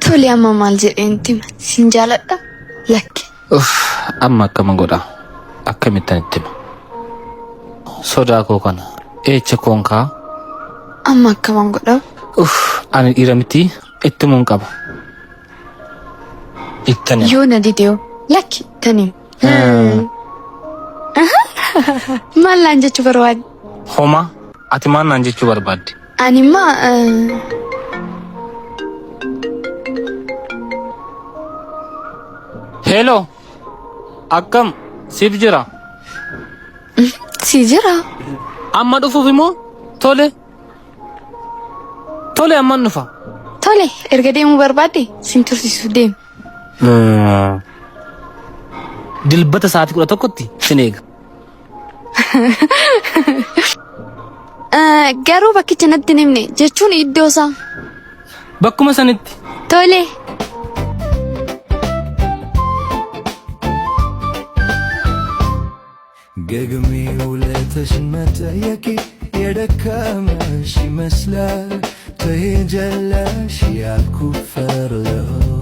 Tole amma maal jedheen itti hima? Sin jaaladha? Lakki. Uff amma akkama godha? Akkamittan itti hima? Sodaa koo kana eecha koon kaa? Amma akkaman godha? Uff ani dhiira miti itti himuun qaba. Ittan hima. Yoo na dide hoo? Lakki ittan hima. Maal naan jechuu barbaadde? Homaa ati maal naan jechuu barbaadde? Ani immoo Hello akkam siif jira? Si jira. Amma dhufuuf immoo tole tole amman dhufa. Tole erga deemuu barbaadde sin tursiisu deemi. Dilbata sa'aatii 11tti sin eega. Garuu bakkicha natti hin himne jechuun iddoo isaa. Bakkuma sanitti. Tole. ደግሜ ውለታሽን መጠየቄ የደከመሽ ይመስላል ትሄጃለሽ ያልኩ ፈራሁ።